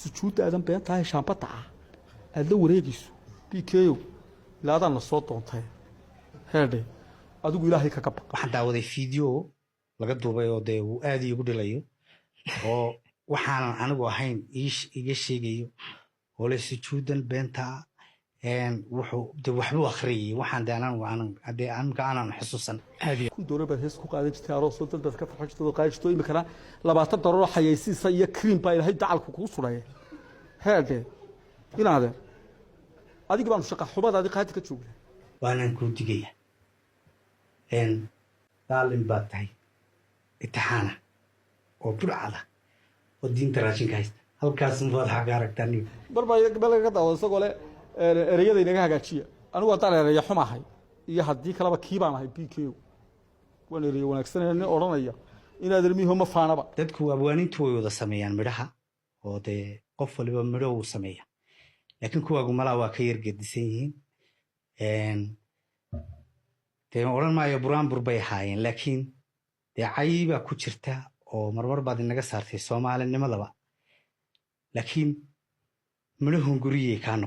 Sujuudda aadan beentahay, shaambadda ah aad la wareegayso, BKow, ilaa adaan la soo doontay. Heedhe, adigu Ilaahay kaga baq. Waxaan daawaday video laga duubay oo dee uu aad iigu dhilayo oo waxaanan anigu ahayn iga sheegayo oo le sujuudan beentaa. Wuxuu de waxbuu akhriyay, waxaan de anigu aanan dee imika aanan xusuusan. $1000 baad hees ku qaadan jirtay, aroosoo dad baad ka farxan jirtay oo qaadan jirtay. Imikana $20 oo xayaysiisa iyo cream baa Ilaahay dacalku kugu sudhaya. Heedhe, inaade adigi baanu shaqa xumadaadi qaadi ka joognaa. Waanaan kuu digaya, daalin baad tahay, itixaana oo burcada oo diinta raashinka haysta. Halkaas baad waxaa ka aragtaa niga. Mar baa meel lagaga daawado isagoo le ereyada inaga hagaajiya. Anigu haddaan ereya xumahay iyo haddii kaleba, kii baan ahay BK, waan ereya wanaagsanaya. Nin odhanaya inaad ermiho ma faanaba. Dadku abwaaniintu way wada sameeyaan midhaha oo dee qof waliba midho wuu sameeya, laakiin kuwaagu malaa waa ka yargedisan yihiin. Dee odhan maayo buraanbur bay ahaayeen, laakiin dee caybaa ku jirta oo marmar baad inaga saartay soomaalinimadaba, laakiin midhahun guriyey kaa noqon.